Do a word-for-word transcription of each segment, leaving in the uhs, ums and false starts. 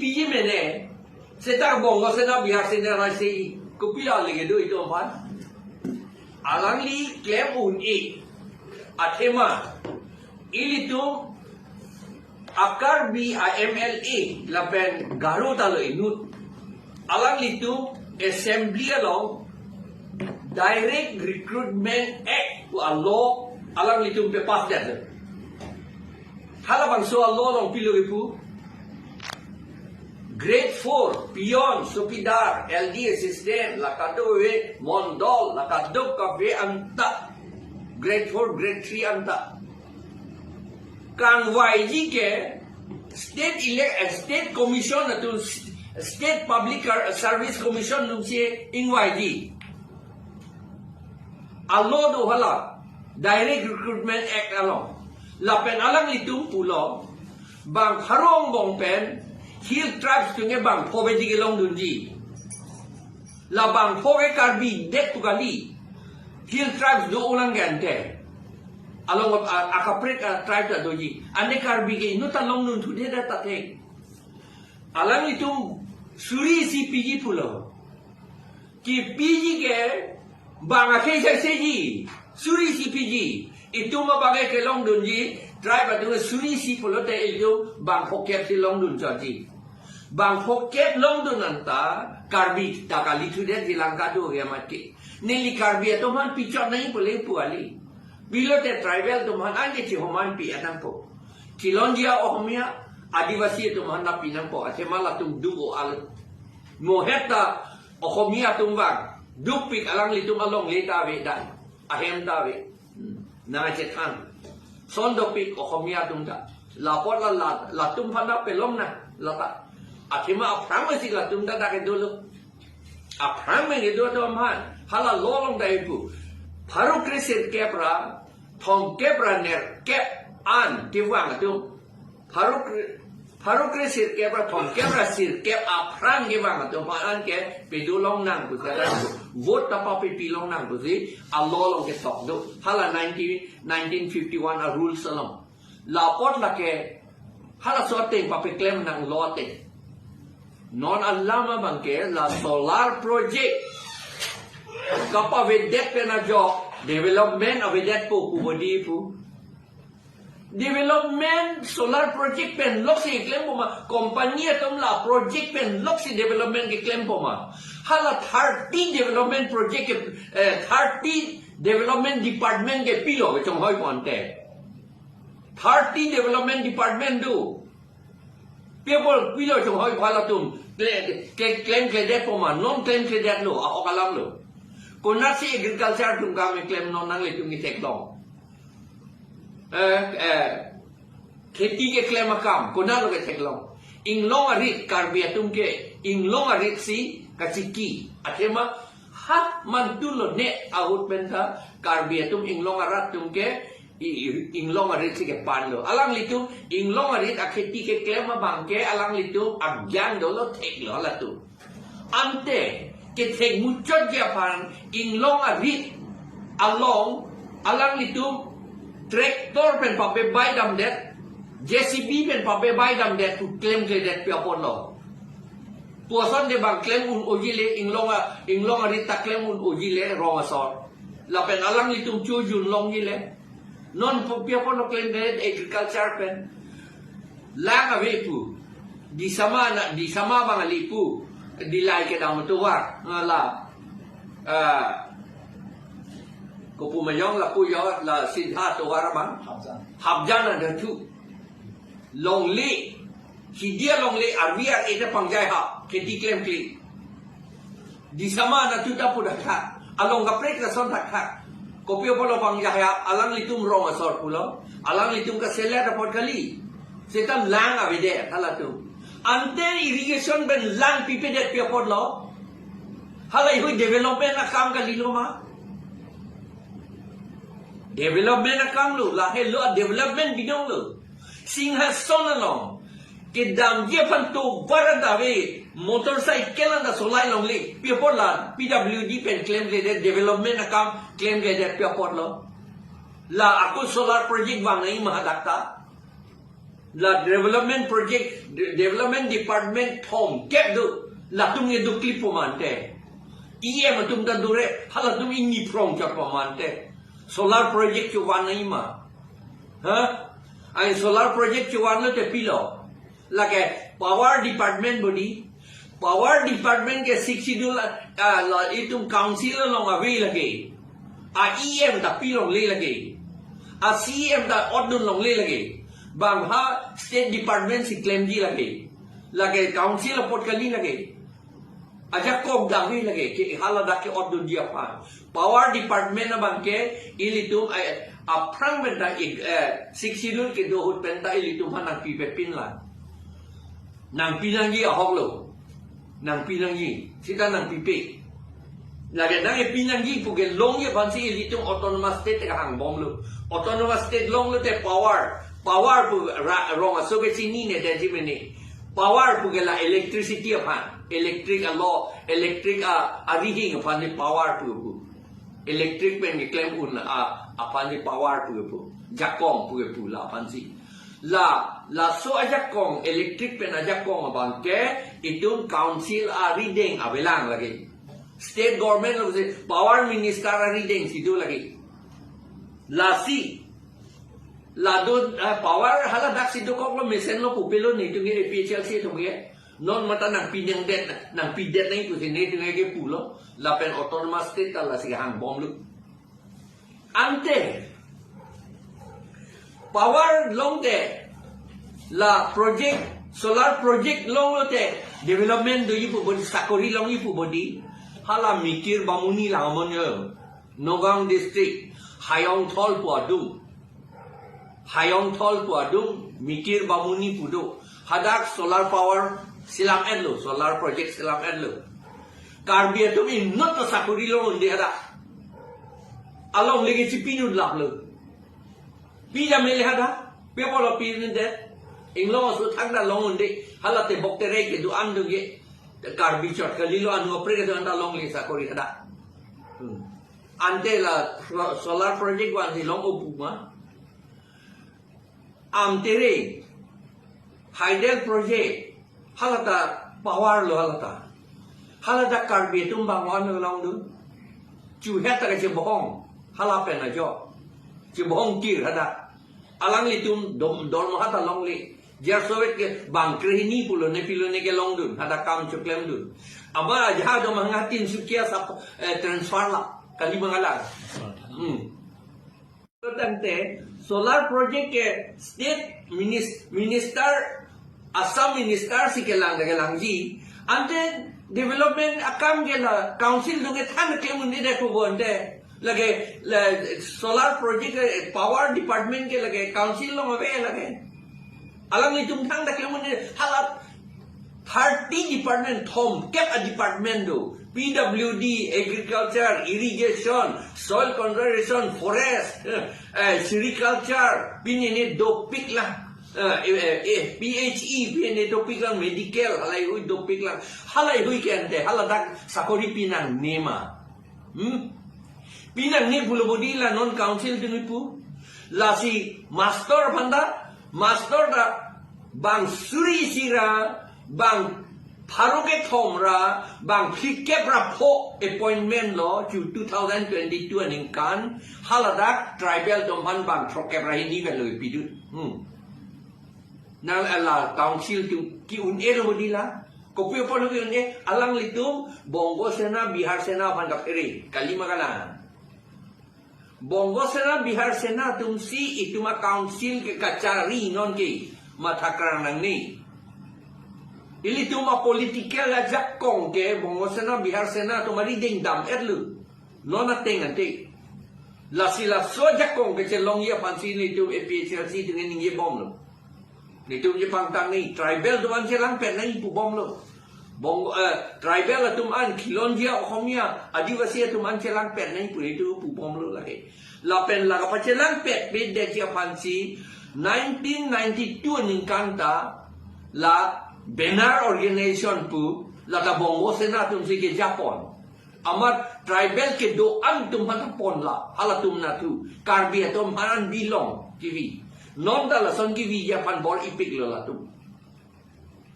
Piji mene, seta Bongo Sena, Bihar Sena raise i, kopilo lege do itum aphan. Alangli klem un-e, athema, ilitum a-Karbi a-M L A, lapen Garo ta lo inut. Alanglitum assembly along Direct Recruitment Act pu a-law alanglitum pe-pass det. Halabangso a-law along pilo kipu. Grade four, peon, chowkidar, L D assistant, la kadokave, mondol, la kadokave anta. Grade four, grade three anta. Kangvaiji ke State Elec-, eh, State Commission atum, State Public Car-, Service Commission atumsi ingvaiji. A-law do hala, Direct Recruitment Act along. Lapen alanglitum pulo, bang pharo angbong pen Hill Tribes atum ke bang pho bedi kelongdunji. La bang pho ke Karbi det pu kali. Hill Tribes do ulang gente. Along a, akaprek a-tribe ta doji. Ante Karbi ke inut ta longdun thude det ta thek. Alanglitum suri isi piji pulo. Kepiji ke bang akhei sai seji, suri isi piji. Itum abang ke kelongdunji, tribe atum suri isi pulote itum bang phokep si longdun chotji. Bang phokep longdun anta Karbi ta kali thudet, Sri Lanka do ya mati. Neli Karbi atum aphan pichot nangji pule pu kali. Pilote tribal atum aphan anke chihomai pi nangpo. Chilonjia Ohomia, Adivasi atum aphan na pi nangpo. Athema latum duk o al. Mohet ta Ohomia atum vang dukpik, alanglitum alongle ta ave dai. Ahem ta ave. Hmm. Nangchethan. Son dopik Ohomia atum ta. Lapot la, la, latum aphan ta pelong na, lata. Athema aphrang si latum ta dak dolo. Aphrang meng kedo atum aphan. Hala law along dai pu. Pharo kre sirkep ra thomkep ra nerkep an kevang atum. Pharo kre, pharo kre sirkep ra thomkep ra sirkep aphrang kevang atum aphan ke pedo longnang pusi, vote ta papepi longnang pusi a-law along ketok do. Hala nineteen, nineteen fifty-one a-rules along. Lapot lake halaso ateng papeklem nang law ateng. Non alam abang ke la solar project kapavedet pen ajok development avedetpo pu bodi pu. Development solar project pen loksi klempo ma, company atum la project pen loksi development keklem po ma. Hala thirty development project ke, eh, thirty development department ke pilo kechonghoi ponte. Thirty development department do. People pilo chonghoi halatum. Kle-, ke-, klemkledet po ma, non klemkledet lo, ahok alam lo. Konatsi agriculture atum kam keklem non nanglitum ketheklong. Eh, eh, kheti keklem akam, konat lo ketheklong. Inglong arit Karbi atum ke, inglong arit si kachiki. Athema, ha, mantu lo ne ahut pen ta, Karbi atum inglong arat atum ke, i, i, inglong arit si kepan lo. Alanglitum, inglong arit akheti keklem abang ke, alanglitum, agyan dolo theklo halatum. Ante, kethek muchotji aphan, inglong arit along, alanglitum, tractor pen papebai damdet, J C B pen papebai damdet, pu klemkledet pi apotlo. Puson de bang klem un-ojile, inglong a, inglong arit ta klem un-ojile, rong asor. Lapen alanglitum chojun longjile. Non pu pi apotlo klemdet agriculture pen. Lang ave pu. Disama na, disama bang ali pu. Dilai kedam atovar. Ngala. Ah. Kopu mayong lapu yo la sidha atovar abang. Hapjan. Hapjan ada tu. Longle. Hidia longle arvi ar eta pangjai ha. Kheti klemkle. Disama na tu ta pu dakha. Along kaprek lason dakha. Kopi apotlo pangjai ha, alanglitum rong asor pulo. Alanglitum kaselet apot kali. Seta lang avedet halatum. Ante irrigation pen lang pipedet pi apotlo. Hala ihui development akam kalilo ma. Development akam lo, lahelo development bidong lo. Singhason along kedamji aphan tovar ta ave, motorcycle anta solai longle, pi apot la P W D pen klemkledet, development akam klemkledet pi apotlo. La ako solar project vang nai ma hadak ta. La development project, de- development department thomkep do. Latum ke do klip po mante. E M atum ta dore, halatum ingni phrong chot po mante. Solar project kevan nangji ma. Ha? Ai solar project kevan lote pilo. Lake power department bodi. Power department ke Sixth Schedule, ah, la itum council along ave lake. A E M ta pilongle lake. A C E M ta otdun longle lake. Bang ha state department si klemji lake. Lake council apot kali lake. Ajakong ta ave lake. Ke haladak ke otdunji aphan. Power department abang ke ilitum, eh, aphrang pen ta ik-, eh, Sixth Schedule kedo ahut pen ta ilitum aphan nangpipe pin la. Nangpi nangji ahok lo. Nangpi nangji. Sita nangpipe. Lake nangpi nangji pu ke longji aphansi ilitum autonomous state ke hangbomlo. Autonomous state longlote power. Power pu ra-, rong aso ke chinine detji mene. Power pu ke la electricity aphan. Electric alo, electric a, arihing aphansi power pu pu. Electric pen keklem un a, aphansi power pu pu. Jakong pu pu la aphansi. La, laso ajakong, electric pen ajakong abang ke, itum council arideng avelang lake. State government lo si, power minister arideng si do lake. Lasi, la do, ah, power haladak si dokoklo, mesenlo, pupelo netum ke A P H L C atum ke. Non mata nangpi nangdet, nangpidet nangji pusi netum ke pulo. Lapen autonomous state ta lasi hangbomlo. Ante power longte, la project, solar project longlote development doji pu bodi, sakori longji pu bodi. Hala Mikir Bamuni langmon yo. Nagaon district, Hayongthol pu adung. Hayongthol pu adung, Mikir Bamuni pu do. Hadak solar power selam-etlo, solar project selam-etlo. Karbi atum inut ta sakori long-un-e hadak. Alongle ke chipidun laplo. Pi jam mele hadak, pi apotlo pidedet. Inglong aso thangta long-un-e, hala tebok terek kedo-an do ke. Karbi chot kalilo, anu apre kedo-an ta longle sakori hadak. Hmm. Ante la so-, solar project vansi long-o pu ma. Amtere, Hydel project, halata power lo halata. Halata Karbi atum bang wan longdun. Chuhet ta kachebohong, hala pen ajo. Chebohong kir hadak. Alanglitum dom, dormaha ta longle. Jar sowet ke bang krehini pulo ne pilo ne ke longdun. Hadak kam choklemdun. Ama aja dom hanga Tinsukia sap, eh, transfer la. Kalimangalang. Hmm. Tangte solar project ke state minis-, minister, Assam minister si kelang, kelangji. Ante development akam ke la council atum ke than kemun ni dek pu bonte. Lake la solar project ke power department ke lake council along ave lake. Alanglitum thangta kemun ni, hala thirty department, thomkep a department do. P W D, agriculture, irrigation, soil conservation, forest, eh, eh, sericulture, pine ne dopik lang. Eh, eh, eh, P H E, pine ne dopik lang, medical, halaihui dopik lang. Halaihui ke ante, haladak sakori pi nangne ma. Hmm? Pi nangne pulo bodi la non council atum pu. Lasi master aphan ta, master ta bang suri isi ra, bang pharo kethom ra, bang phlikep ra pho appointment lo, chu two thousand twenty-two aningkan, haladak tribal atum aphan bang throkkep ra hini pen lo pidun. Hmm. Nang ala council atum ke-un-e lo bodi la. Kopi apotlo ke-un-e, alanglitum Bongo Sena, Bihar Sena aphan kaphere, kalima kalang. Bongo Sena, Bihar Sena atum si itum a council ke kachari non ke matha krang nangne. Ilitum a political ajakong ke Bongo Sena, Bihar Sena atum arideng dam-etlo. Non ateng ante. Lasi laso ajakong kechelongji aphansi nelitum A P H L C atum ningje bomlo. Nelitum je pangtang ni, tribal atum an chelangpet nangji pu bomlo. Bong, eh, tribal atum an, Khilonjia Okhomia, Adivasi atum an chelangpet nangji pu nelitum pu bomlo lake. Lapen la kapachelangpetpedetji aphansi nineteen ninety-two aningkan ta la Benar Organization pu, lata Bongo Sena atum si kejapon. Amat tribal kedo-an atum aphan ponla, halatum nathu, Karbi atum aphan bilong, T V. Non ta lason kevi aphan bor-ipiklo latum.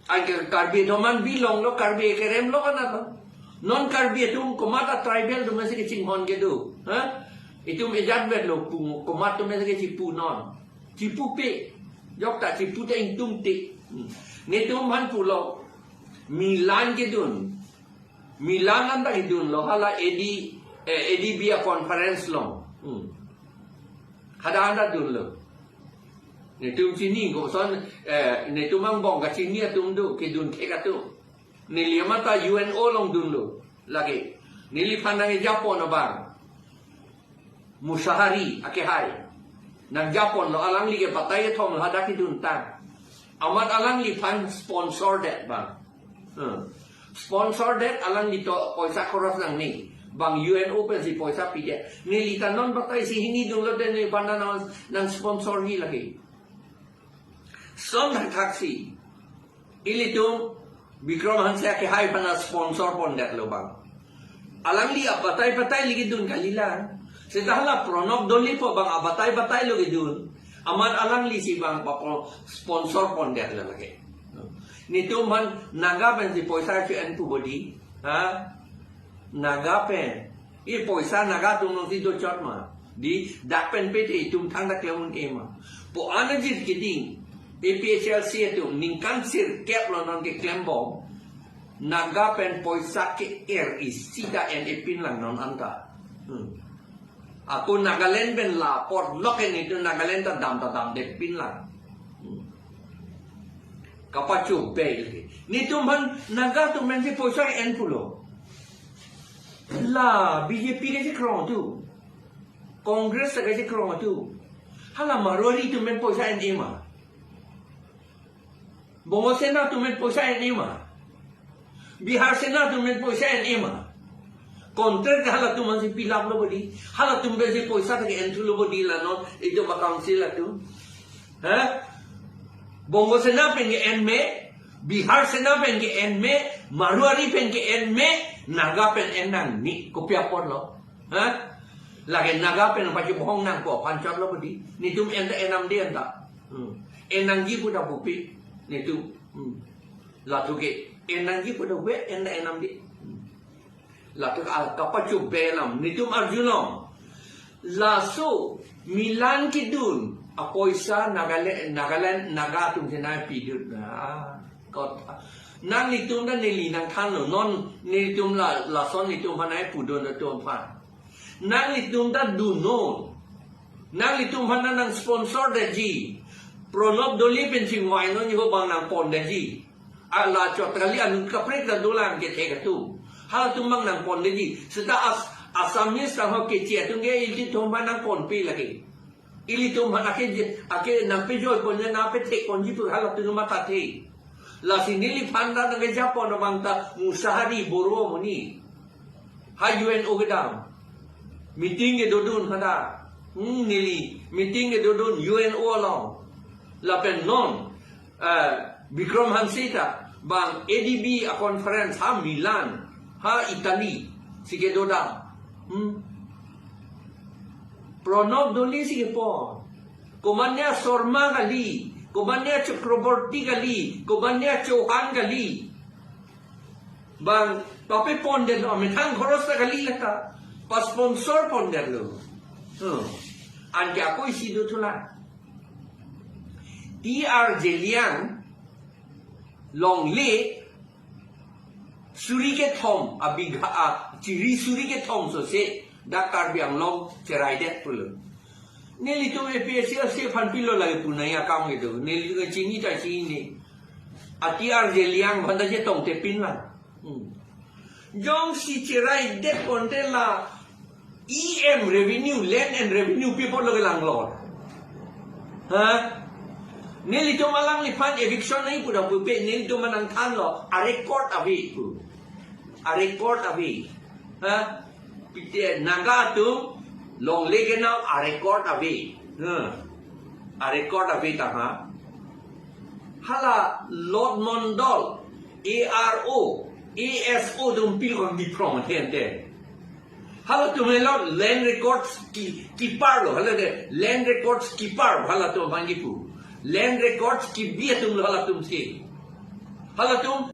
Anke Karbi atum an bilonglo, Karbi kerem lo kan atum. Non Karbi atum komat a tribal atum si kachinghon kedo. Ha? Itum ejat vet lo pu, komat atum si kachipu non. Chipupe. Jok ta chipu ta ingtung te. Hmm. Netum aphan pulo. Milan kedun. Milan anta kedunlo. Hala A D, eh, A D B a conference along. Hmm. Hadak anta dunlo. Netum chini koson, eh, netum angbong kachini atum do, kedun thek atum. Neli amat ta U N O along dunlo. Lake. Neliphan nangkeja pon abang. Mutahari akehai. Nangja ponlo, alangli ke batai kethom lo hadak kedun tang. Amat alangliphan sponsor det bang. Hmm. Sponsor det, alangli to poisa khoros nangne. Bang U N O pensi poisa pidet. Neli ta non batai isi hini dunlo te neliphan nang, nang sponsor hi lake. Som thakthak si. Ilitum Bikram Hanse akehai aphan sponsor pondetlo bang. Alangli abatai batai lagi dun kalilang. Seta hala Pranab Doli po bang abatai batai lo kedun. Amat alangli si bang papo sponsor pondetlo lake. Netum aphan Naga pensi poisa chu en pu bodi. Ha? Naga pen. I poisa Naga atum alongsi dochot ma. Di dak pen pe te itum thangta klem un-e ma. Po anajir keding. A P H L C atum ningkan sirkep lo non keklembom. Naga pen poisa ke-er isi ta en-e pinlang non anta. Hmm. Ako Nagaland pen la apor lok en itum Nagaland ta dam ta damdet pinlang. Hmm. Kapachobei lake. Netum aphan Naga atum pensi poisa en pulo. La B J P kachekroitu. Congress kachekroitu. Hala Marwari atum pen poisa en-e ma. Bongo Sena atum pen poisa en-e ma. Bihar Sena atum pen poisa en-e ma. Contract halatum aphansi pilaplo bodi. Halatum pensi poisa ta ke-en thulo bodi la non. Itum a-council atum. Ha? Bongo Sena pen ke-en me, Bihar Sena pen ke-en me, Marwari pen ke-en me, Naga pen en nangne, kopi apotlo. Ha? Lake Naga pen pachibohong nangpo aphan chotlo bodi. Netum en ta enamde anta. Hmm. En nangji pu ta pupe. Netum. Hmm. Latum ke. En nangji pu ta pupe, en ta enamde. Hmm. Latum a kapachobei alam. Netum arjulong. Laso Milan kedun apoisa Nagaland, Nagaland, Naga atum si nangpidun. Ah, kot. Nanglitum ta neli nangthanlo. Non nelitum la, lason netum aphan nangpudun atum aphan. Nanglitum ta dunnon. Nanglitum aphan nang sponsor detji. Pranab Doli pensi ngwai non iho bang nangpon detji. Ala chot kali anut kaprek ta dolang kethek atum. Halatum bang nangpon detji. Seta As-, Assamese tangho keche atum ke ilitum aphan nangponpe lake. Ilitum aphan ake je, ake nangpejoi ponji nangpethek ponji pu halatum mathathe. Lasi neliphan ta nangkeja pon abang ta Mutahari Boro Muni. Ha U N O kedam. Meeting kedodun hada. Hmm, neli. Meeting kedodun U N O along. Lapen non, eh, Bikram Hanse ta bang A D B a-conference ha Milan, ha Italy si kedodam. Hmm. Pranab Doli si kepon. Komatne a-Sharma kali, komatne a-Chakraborty kali, komatne a-Chauhan kali. Bang, pape pondetlo, amethang khoros ta kali lata. Pasponsor pondetlo. Hmm. Anke ako isi do thulang. T R Zeliang longle suri kethom abigha a, chiri suri kethom sose dak Karbi Anglong cheraidet pulo. Nelitum A P H L C aphan pilo lake punai akam kedo. Nelitum chini ta chini. A T R Zeliang aphan ta chetongte pinlang. Hmm. Jongsi cheraidet ponte la E M revenue, land and revenue people lo kelang lo. Ha? Nelitum alangliphan eviction nangji pu ta pupe, nelitum nangthanlo, a-record ave pu. A-record ave. Ha? Pite Naga atum longle kenam a-record ave. Ha? A-record ave ta ha. Hala Lord Mondol, A R O, A S O atum pil kon di phrong athe ante. Halatum helo land records ki keeper lo, hala de land records keeper halatum abang kipu. Land records kebi atum lo halatum si. Halatum